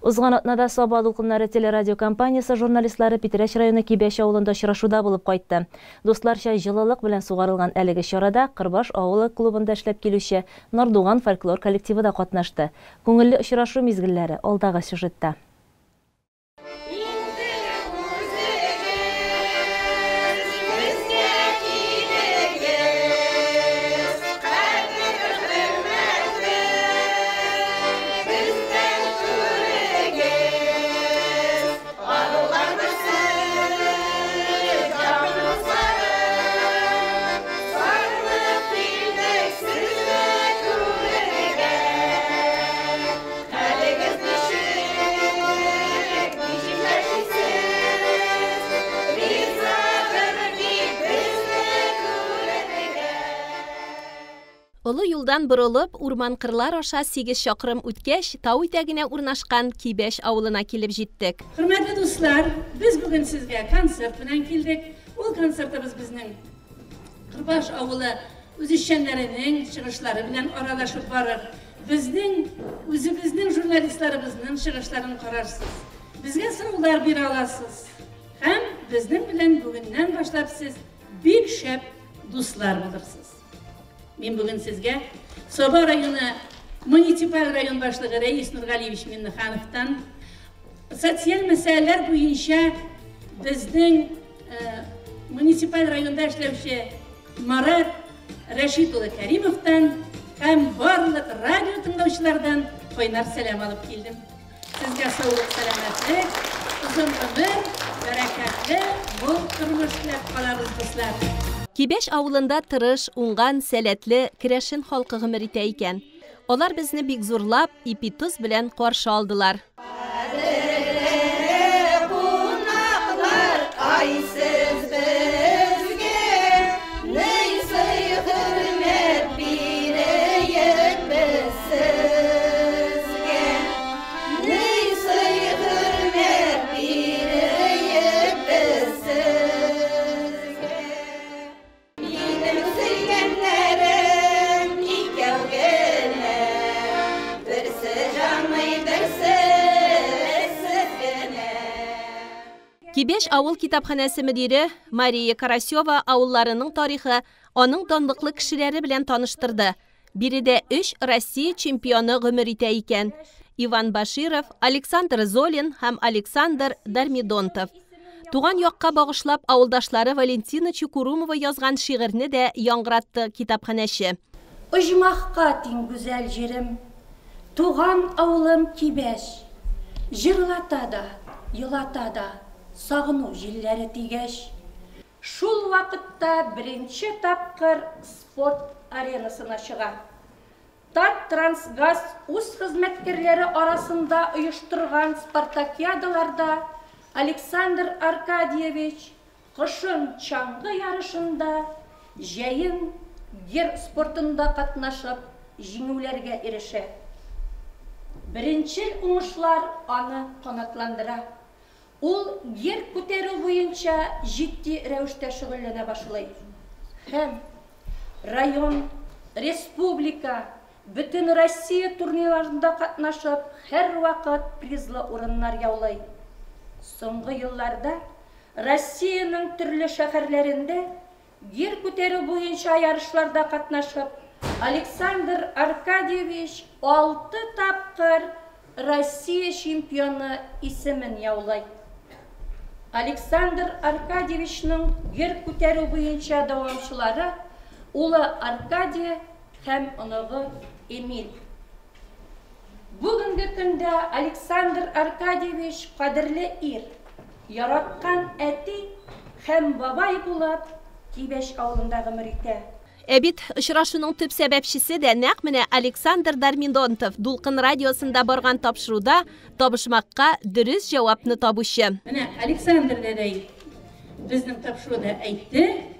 Узган атнада Саба дулкыннары телерадиокомпаниясе журналистлары Питрәч районы Кибәч авылында очрашуда булып кайтты. Дусларча җылылык белән сугарылган әлеге чарада Кырбаш авылы клубында эшләп килүче Нардуган фольклор коллективы да катнашты. Күңелле очрашу мизгелләре алдагы сюжетта. Олы юлдан борылып, урман-кырлар аша 8 чакрым үткәч, тау итәгенә урнашкан Кибәч авылына килеп җиттек. Хөрмәтле дуслар, без бүген сезгә концерт белән килдек. Ул концертыбыз безнең Кырбаш авылы үзешчәннәренең чыгышлары белән аралашып барыр. Безнең үзебезнең журналистларыбызның чыгышларын карарсыз. Безгә сораулар бирә аласыз. Һәм безнең белән бүгеннән башлап сез бик шәп дуслар булырсыз. Мин бүген сезгә Саба районы муниципаль район башлыгы Рәис Нургалиевич Миннехановтан социаль мәсьәләләр буенча безнең муниципаль районда эшләүче Марат Рәшит улы Кәримовтан һәм барлык радио тыңлаучылардан кайнар сәлам алып килдем. Сезгә саулык, сәламәтлек, озын гомер, бәрәкәтле, мул тормыш теләп калабыз, дуслар. Кибәч авылында тырыш, уңган, сәләтле керәшен халкы гомер итә икән. Алар безне бик зурлап, ипи-тоз белән каршы алдылар. Кадерле кунаклар, ай сез безгә ни сый-хөрмәт бирәек без сезгә, ни сый-хөрмәт бирәек без сезгә. Минем сөйгәннәрем икәү генә, берсе җаный, берсе сез генә. Кибәч авыл китапханәсе мөдире Мария Карасева авылларының тарихы, аның данлыклы кешеләре белән таныштырды. Биредә 3 Россия чемпионы гомер итә икән. Иван Баширов, Александр Золин һәм Александр Дармидонтов. Туган якка багышлап авылдашлары Валентина Чукурумова язган шигырьне дә яңгыратты китапханәче. Оҗмахка тиң гүзәл җирем, туган авылым Кибәч. Җырлата да, елата да, сагыну җилләре тигәч. Шул вакытта беренче тапкыр спорт аренасына чыга. Таттрансгаз үз хезмәткәрләре арасында оештырган спартакиадаларда Александр Аркадьевич кышын чаңгы ярышында, җәен гер спортында катнашып, җиңүләргә ирешә. Беренчел уңышлар аны канатландыра. Ул гер күтәрү буенча җитди рәвештә шөгыльләнә башлый. Һәм район, республика, бөтен Россия турнирларында катнашып, һәрвакыт призлы урыннар яулый. Соңгы елларда Россиянең төрле шәһәрләрендә гер күтәрү буенча ярышларда катнашып, Александр Аркадьевич 6 тапкыр Россия чемпионы исемен яулый. Александр Аркадьевичның гер күтәрү буенча дәвамчылары улы Аркадий һәм оныгы Эмиль. Бүгенге көндә Александр Аркадьевич кадерле ир, яраткан әти һәм бабай булып Кибәч авылында гомер итә. Ә бит очрашуның төп сәбәпчесе дә нәкъ менә Александр Дармидонтов Дулкын радиосында барган тапшыруда табышмакка дөрес җавапны табучы. Менә Александр дәдәй безнең тапшыруда әйтте.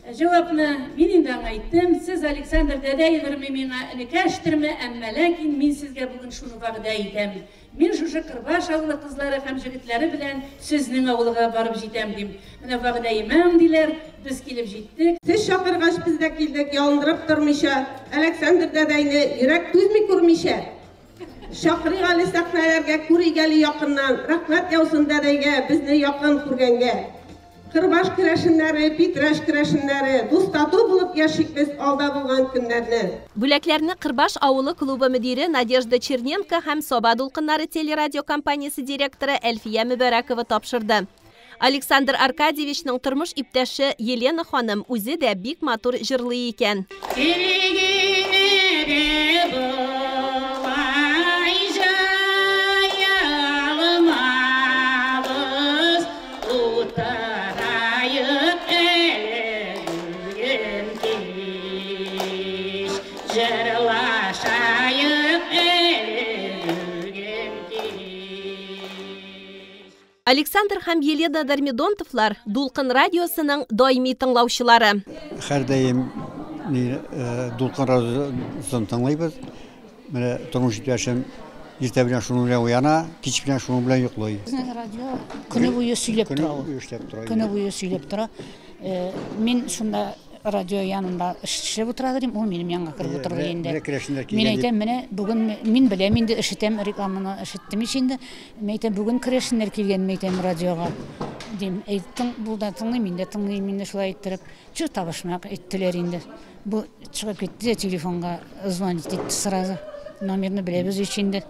Җавапны мин инде аңа әйттем. Сез Александр дәдәйдерме миңа энекәштерме, әмма ләкин мин сезгә бүген шуны вәгъдә итәм. Мин шушы Кырбаш авылы кызлары һәм җегетләре белән сезнең авылга барып җитәм дим. Менә вәгъдәемәм диләр, без килеп җиттек. Сез чакыргач без дә килдек, ялындырып тормыйча, Александр дәдәйне йөрәк түзми күрмичә. Чакырыйк әле сәхнәләргә, күрик әле якыннан. Рәхмәт яусын дәдәйгә, безне якын күргәнгә. Кырбаш керәшеннәре, Питрәч керәшеннәре, дус-тату булып яшик без алда булган көннәрне. Бүләкләрне Кырбаш авылы клубы мөдире Надежда Черненко һәм Саба дулкыннары телерадиокомпаниясе директоры Әлфия Мөбәрәкова тапшырды. Александр Аркадьевичның тормыш иптәше Елена ханым үзе дә бик матур җырлый икән. Элегенә дә болай җыелмабыз, утыраек әле бүген кич, җырлашаек әле бүген кич. Александр һәм Елена Дормидонтовлар Дулкын радиосының даими тыңлаучылары. Һәрдаим Дулкын радиосын тыңлыйбыз. Менә тормыш иптәшем иртә белән шуның белән уяна, кич белән шуның белән йоклый. Безнең радио көне буе сөйләп Көне тора ул. буе эшләп тора. Көне буе сөйләп тора. Мин шунда радио янында эшләп утыра дим, ул минем янга кереп утырды инде. Менә керәшеннәр Мин килгән дип. әйтәм, менә бүген мин беләм инде, ишетәм рекламаны, ишеттем ич инде. Мин әйтәм, бүген керәшеннәр килгән, мин әйтәм, радиога. Дим, әйттең, бу да тыңлый, мин дә тыңлыйм инде шулай иттереп. Чү табышмак әйттеләр инде. Бу чыгып китте дә телефонга звонить итте сразу. Номерны беләбез ич инде.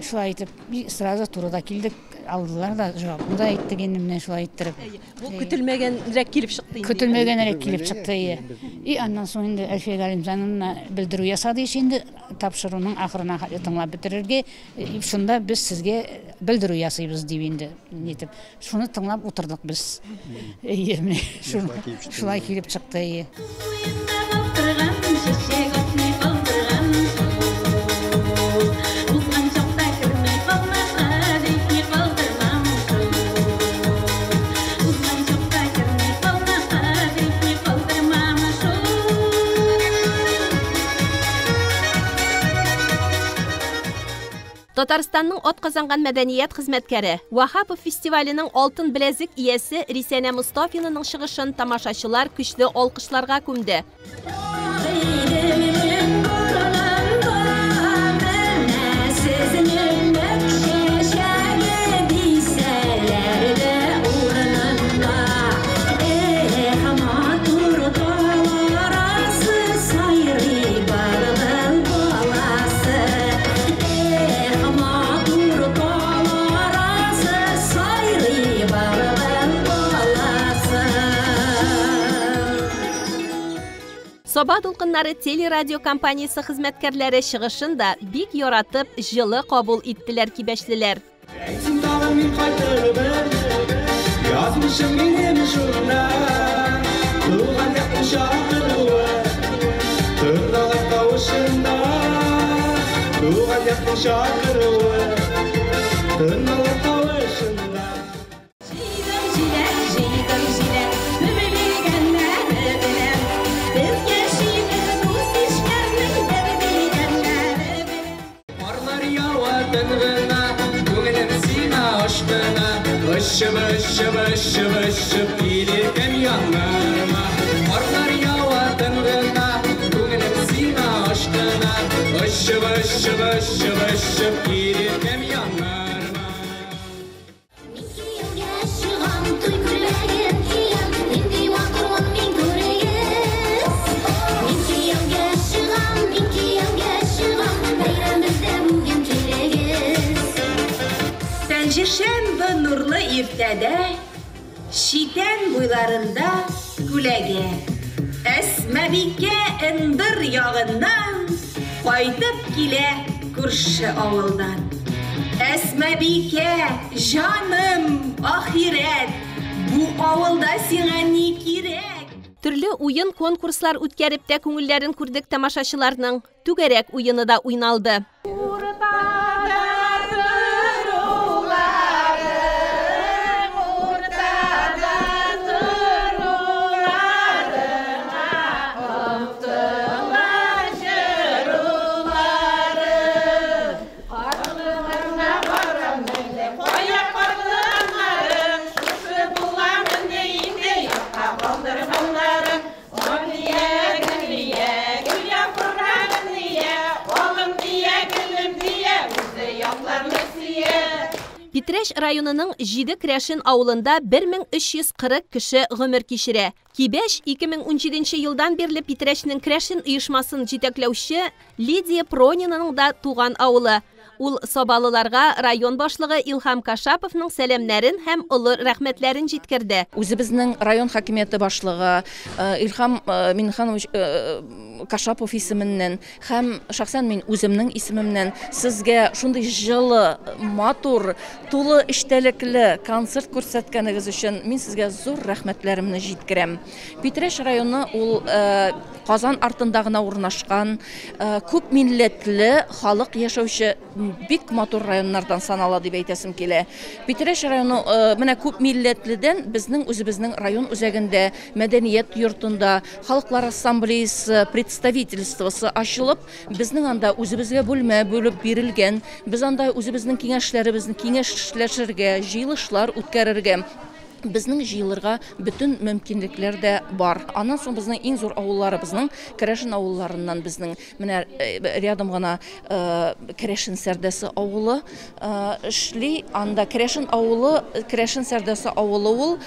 Шулай итеп, сразу турыда килдек, алдылар да, җавапны да әйттек инде менә шулай иттереп. Бу көтелмәгәнрәк килеп чыкты инде. Көтелмәгәнрәк килеп чыкты, ие. И аннан соң инде Әлфия Галимҗановна белдерү ясады ич инде, тапшыруның ахырына хәтле тыңлап бетерергә, шунда без сезгә белдерү ясыйбыз дип инде, нитеп. Шуны тыңлап утырдык без. Ие, менә шулай килеп чыкты, ие. Чәчәк атмый калдырган шул. Узган чакта керми калмагыз, әйтми калдырмам шул. Узган чакта керми калмагыз, әйтми калдырмам шул. Татарстанның атказанган мәдәният хезмәткәре, Ваһапов фестиваленең алтын беләзек иясе Рисәнә Мостафинаның чыгышын тамашачылар көчле алкышларга күмде. Саба дулкыннары телерадиокомпаниясе хезмәткәрләре чыгышын да бик яратып, җылы кабул иттеләр кибәчлеләр. Әйтсен тагын мин кайтырмын, язмышым минем шунда. Туган якның чакыруы, торналар тавышында. Туган якның чакыруы, торналар тавышында. Җыйдым җиләк, җыйдым җиләк, бөбелгәннәре белән. Без яшибез дус ишләрнең бер дигәннәре белән. Карлар ява тын гына, күңелем сиңа ашкына. Очып, очып, очып, очып килеркән яныма. Карлар ява тын гына, күңелем сиңа ашкына. Очып, очып, очып, очып килеркән яныма. Мин кияүгә чыгам, туй күлмәген киям, нинди матурмын мин күрегез. Мин кияүгә чыгам, мин кияүгә чыгам, бәйрәм бездә бүген килегез. Пәнҗешәмбе нурлы иртәдә, читән буйларында күләгә. Әсмәбикә ындыр ягыннан кайтып килә күрше авылдан. Әсмәбикә, җаным, ахирәт, бу авылда сиңа ни кирәк? Төрле уен конкурслар үткәреп тә күңелләрен күрдек тамашачыларның. Түгәрәк уены да уйналды. Уртада торуларың, уртада торуларыңа омтыла җыруларым. Карлыганна барам әллә, кая карлыганнарым, шушы буламыни инде якка калдырганнарым. Гөлия, Гөлия, гөл яфрагын ия, алым дия гөлем. Питрәч районының 7 керәшен авылында 1340 кеше гомер кичерә. Кибәч 2017 елдан бирле Питрәчнең керәшен оешмасын җитәкләүче Лидия Пронинаның да туган авылы. Ул сабалыларга район башлыгы Илһам Кашаповның сәламнәрен һәм олы рәхмәтләрен җиткерде. Үзебезнең район хакимияте башлыгы Илһам Миннеханович Кашапов исеменнән һәм шәхсән мин үземнең исемемнән сезгә шундый җылы, матур, тулы эчтәлекле концерт күрсәткәнегез өчен мин сезгә зур рәхмәтләремне җиткерәм. Питрәч районы ул Казан артында гына урнашкан, күп милләтле халык яшәүче бик матур районнардан санала дип әйтәсем килә. Питрәч районы менә күп милләтледән безнең үзебезнең район үзәгендә, мәдәният йортында, халыклар ассамблеясы представительствосы ачылып, безнең анда үзебезгә бүлмә бүлеп бирелгән, без анда үзебезнең киңәшләребезне киңәшләшергә, җыелышлар үткәрергә, безнең җыелырга бөтен мөмкинлекләр дә бар. Аннан соң безнең иң зур авылларыбызның, керәшен авылларыннан безнең менә рядом гына Керәшен Сәрдәсе авылы эшли. Анда Керәшен авылы, Керәшен Сәрдәсе авылы ул.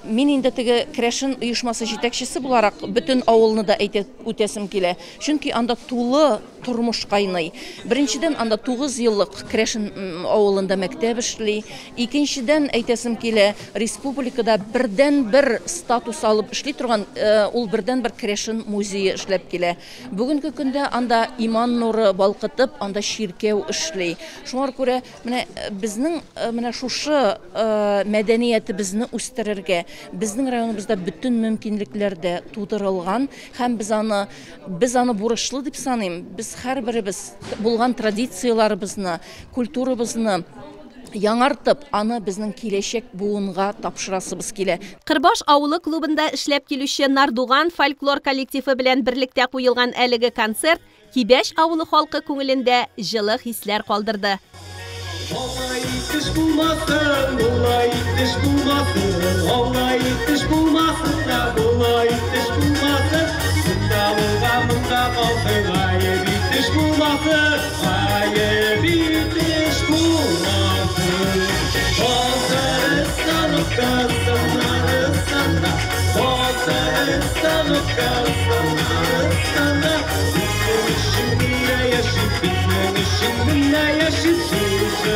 Мин инде теге Керәшен оешмасы җитәкчесе буларак бөтен авылны да әйтеп үтәсем килә. Чөнки анда тулы тормыш кайный. Беренчедән, анда 9 еллык Керәшен авылында мәктәп эшли. Икенчедән, әйтәсем килә, республикада бердән-бер статус алып эшли торган, ул бердән-бер Керәшен музее эшләп килә. Бүгенге көндә анда иман нуры балкытып, анда чиркәү эшли. Шуңа күрә менә безнең менә шушы мәдәниятебезне үстерергә, безнең районыбызда бөтен мөмкинлекләр дә тудырылган һәм без аны бурычлы дип саныйм. Без һәрберебез булган традицияләребезне, культурабызны яңартып, аны безнең киләчәк буынга тапшырасыбыз килә. Кырбаш авылы клубында эшләп килүче Нардуган фольклор коллективы белән берлектә куелган әлеге концерт Кибәч авылы халкы күңелендә җылы хисләр калдырды. Алай итеш булмасын, булай итеш булмасын, алай итеш булмасын да, булай итеш булмасын. Монда булган, монда калсын, гаеп итеш булмасын, гаеп итеш булмасын. Татарстан Татарстанда, Татарстан Татарстанда. Безнең өчен генә яши, безнең өчен генә яши, шушы